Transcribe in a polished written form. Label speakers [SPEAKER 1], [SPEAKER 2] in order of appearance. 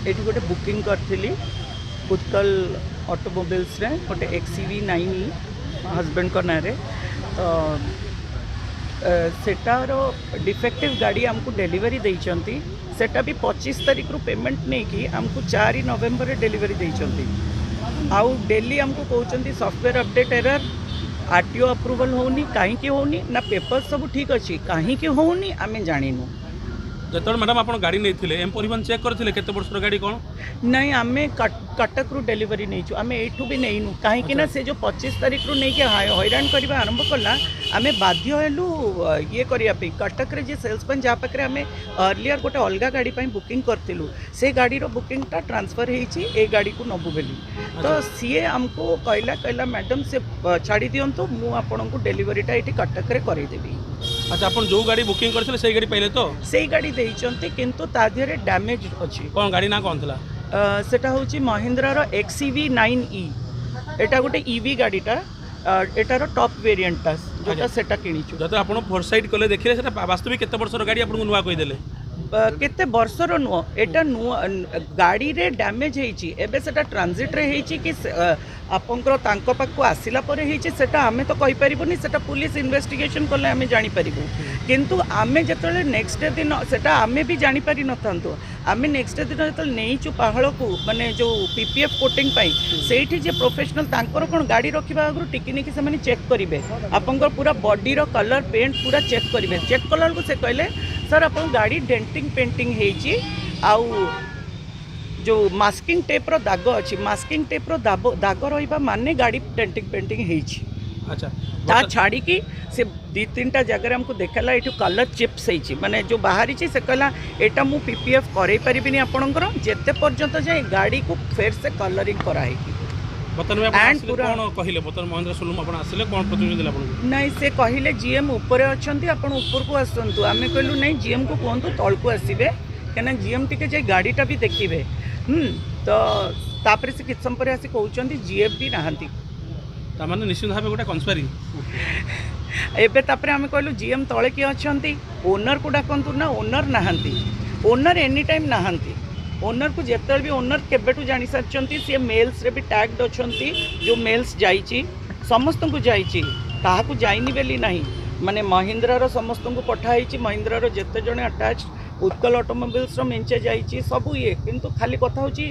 [SPEAKER 1] ଏଠି ଗୋଟେ ବୁକିଂ କରିଥିଲି ଉତ୍କଳ ଅଟୋମୋବାଇଲ୍ସରେ, ଗୋଟେ XEV 9e ହଜବେଣ୍ଡଙ୍କ ନାଁରେ। ତ ସେଟାର ଡିଫେକ୍ଟିଭ୍ ଗାଡ଼ି ଆମକୁ ଡେଲିଭରି ଦେଇଛନ୍ତି। ସେଟା ବି 25 ତାରିଖରୁ ପେମେଣ୍ଟ ନେଇକି ଆମକୁ 4 ନଭେମ୍ବରରେ ଡେଲିଭରି ଦେଇଛନ୍ତି। ଆଉ ଡେଲି ଆମକୁ କହୁଛନ୍ତି software update error, RTO approval ହେଉନି। କାହିଁକି ହେଉନି ନା, ପେପର୍ ସବୁ ଠିକ୍ ଅଛି, କାହିଁକି ହେଉନି ଆମେ ଜାଣିନୁ।
[SPEAKER 2] ଯେତେବେଳେ ମ୍ୟାଡ଼ାମ୍ ଆପଣ ଗାଡ଼ି ନେଇଥିଲେ, ଏମ୍ ପରିବହନ ଚେକ୍ କରିଥିଲେ କେତେ ବର୍ଷର ଗାଡ଼ି କ'ଣ?
[SPEAKER 1] ନାଇଁ, ଆମେ କଟକରୁ ଡେଲିଭରି ନେଇଛୁ, ଆମେ ଏଇଠୁ ବି ନେଇନୁ। କାହିଁକି ନା ସେ ଯେଉଁ 25 ତାରିଖରୁ ନେଇକି ହଇରାଣ କରିବା ଆରମ୍ଭ କଲା, ଆମେ ବାଧ୍ୟ ହେଲୁ ଇଏ କରିବା ପାଇଁ। କଟକରେ ଯିଏ ସେଲ୍ସମ୍ୟାନ୍, ଯାହା ପାଖରେ ଆମେ ଅର୍ଲିୟର ଗୋଟେ ଅଲଗା ଗାଡ଼ି ପାଇଁ ବୁକିଂ କରିଥିଲୁ, ସେ ଗାଡ଼ିର ବୁକିଂଟା ଟ୍ରାନ୍ସଫର୍ ହେଇଛି ଏ ଗାଡ଼ିକୁ ନେବୁ ବୋଲି। ତ ସିଏ ଆମକୁ କହିଲା, ମ୍ୟାଡ଼ାମ୍, ସେ ଛାଡ଼ି ଦିଅନ୍ତୁ, ମୁଁ ଆପଣଙ୍କୁ ଡେଲିଭରିଟା ଏଇଠି କଟକରେ କରେଇଦେବି।
[SPEAKER 2] ଆଚ୍ଛା, ଆପଣ ଯେଉଁ ଗାଡ଼ି ବୁକିଂ କରିଥିଲେ ସେଇ ଗାଡ଼ି ପାଇଲେ ତ?
[SPEAKER 1] ସେଇ ଗାଡ଼ି ଦେଇଛନ୍ତି, କିନ୍ତୁ ତା ଦେହରେ ଡ୍ୟାମେଜ୍ ଅଛି।
[SPEAKER 2] କ'ଣ ଗାଡ଼ି ନାଁ କ'ଣ ଥିଲା?
[SPEAKER 1] ସେଟା ହେଉଛି ମହିନ୍ଦ୍ରାର XEV 9e। ଏଟା ଗୋଟେ ଇଭି ଗାଡ଼ିଟା, ଏଟାର ଟପ୍ ଭେରିଏଣ୍ଟଟା ଯେଉଁଟା, ସେଟା କିଣିଛୁ।
[SPEAKER 2] ଯେତେବେଳେ ଆପଣ ଫୋର୍ ସାଇଟ୍ କଲେ, ଦେଖିଲେ ସେଟା ବାସ୍ତବିକ କେତେ ବର୍ଷର ଗାଡ଼ି, ଆପଣଙ୍କୁ ନୂଆ କହିଦେଲେ?
[SPEAKER 1] କେତେ ବର୍ଷର ନୁହଁ, ଏଟା ନୂଆ ଗାଡ଼ିରେ ଡ୍ୟାମେଜ୍ ହେଇଛି। ଏବେ ସେଟା ଟ୍ରାନଜିଟ୍ରେ ହେଇଛି କି ଆପଣଙ୍କର ତାଙ୍କ ପାଖକୁ ଆସିଲା ପରେ ହେଇଛି, ସେଟା ଆମେ ତ କହିପାରିବୁନି। ସେଟା ପୁଲିସ ଇନଭେଷ୍ଟିଗେସନ୍ କଲେ ଆମେ ଜାଣିପାରିବୁ। କିନ୍ତୁ ଆମେ ଯେତେବେଳେ ନେକ୍ସଟ ଡେ ଦିନ, ସେଟା ଆମେ ବି ଜାଣିପାରିନଥାନ୍ତୁ। ଆମେ ନେକ୍ସଟ ଡେ ଦିନ ଯେତେବେଳେ ନେଇଛୁ ପାହାଳକୁ, ମାନେ ଯେଉଁ ପିପିଏଫ୍ କୋଟିଂ ପାଇଁ, ସେଇଠି ଯିଏ ପ୍ରଫେସନାଲ୍, ତାଙ୍କର କ'ଣ ଗାଡ଼ି ରଖିବା ଆଗରୁ ଟିକିନିକି ସେମାନେ ଚେକ୍ କରିବେ, ଆପଣଙ୍କର ପୁରା ବଡ଼ିର କଲର୍ ପେଣ୍ଟ ପୁରା ଚେକ୍ କରିବେ। ଚେକ୍ କଲା ବେଳକୁ ସେ କହିଲେ, ସାର୍, ଆପଣଙ୍କ ଗାଡ଼ି ଡେଣ୍ଟିଂ ପେଣ୍ଟିଂ ହେଇଛି ଆଉ ଯେଉଁ ମାସ୍କିଂ ଟେପ୍ର ଦାଗ ଅଛି। ମାସ୍କିଂ ଟେପ୍ର ଦାଗ ରହିବା ମାନେ ଗାଡ଼ି ଡେଣ୍ଟିଂ ପେଣ୍ଟିଂ ହେଇଛି। ତା ଛାଡ଼ିକି ସେ ଦୁଇ ତିନିଟା ଜାଗାରେ ଆମକୁ ଦେଖାଲା, ଏଇଠୁ କଲର୍ ଚିପ୍ସ ହେଇଛି, ମାନେ ଯେଉଁ ବାହାରିଛି। ସେ କହିଲା, ଏଇଟା ମୁଁ ପିପିଏଫ୍ କରେଇ ପାରିବିନି ଆପଣଙ୍କର, ଯେତେ ପର୍ଯ୍ୟନ୍ତ ଯାଏ ଗାଡ଼ିକୁ ଫେର୍ ସେ କଲରିଂ କରାହେଇକି।
[SPEAKER 2] ବର୍ତ୍ତମାନ ବି ଆପଣ
[SPEAKER 1] And
[SPEAKER 2] ଆସିଲେ, କ'ଣ କହିଲେ? ବର୍ତ୍ତମାନ ମହେନ୍ଦ୍ର ସୋରୁମ୍ ଆପଣ ଆସିଲେ, କ'ଣ ପ୍ରତିଶ୍ରୁତି ଦେଲେ ଆପଣଙ୍କୁ?
[SPEAKER 1] ନାଇଁ, ସେ କହିଲେ ଜିଏମ୍ ଉପରେ ଅଛନ୍ତି, ଆପଣ ଉପରକୁ ଆସନ୍ତୁ। ଆମେ କହିଲୁ, ନାଇଁ, ଜିଏମ୍କୁ କୁହନ୍ତୁ ତଳକୁ ଆସିବେ, କାହିଁକିନା ଜିଏମ୍ ଟିକେ ଯାଇ ଗାଡ଼ିଟା ବି ଦେଖିବେ। ତ ତାପରେ ସେ କିଛି ସମୟ ପରେ ଆସି କହୁଛନ୍ତି ଜିଏମ୍ ବି ନାହାନ୍ତି।
[SPEAKER 2] ତାମାନେ ନିଶ୍ଚିତ ଭାବେ ଗୋଟେ କନସ୍ପାଇରି।
[SPEAKER 1] ଏବେ ତାପରେ ଆମେ କହିଲୁ, ଜିଏମ୍ ତଳେ କିଏ ଅଛନ୍ତି, ଓନର୍କୁ ଡାକନ୍ତୁ। ନା, ଓନର୍ ନାହାନ୍ତି। ଓନର୍ ଏନି ଟାଇମ୍ ନାହାନ୍ତି। ଓନର୍କୁ ଯେତେବେଳେ ବି, ଓନର୍ କେବେଠୁ ଜାଣିସାରିଛନ୍ତି। ସିଏ ମେଲ୍ସରେ ବି ଟ୍ୟାଗ୍ଡ ଅଛନ୍ତି। ଯେଉଁ ମେଲ୍ସ ଯାଇଛି, ସମସ୍ତଙ୍କୁ ଯାଇଛି, କାହାକୁ ଯାଇନି ବୋଲି ନାହିଁ। ମାନେ ମହିନ୍ଦ୍ରାର ସମସ୍ତଙ୍କୁ ପଠା ହେଇଛି, ମହିନ୍ଦ୍ରାର ଯେତେ ଜଣେ ଆଟାଚ୍, ଉତ୍କଳ ଅଟୋମୋବାଇଲ୍ସର ମେଞ୍ଚେ ଯାଇଛି, ସବୁ ଇଏ। କିନ୍ତୁ ଖାଲି କଥା ହେଉଛି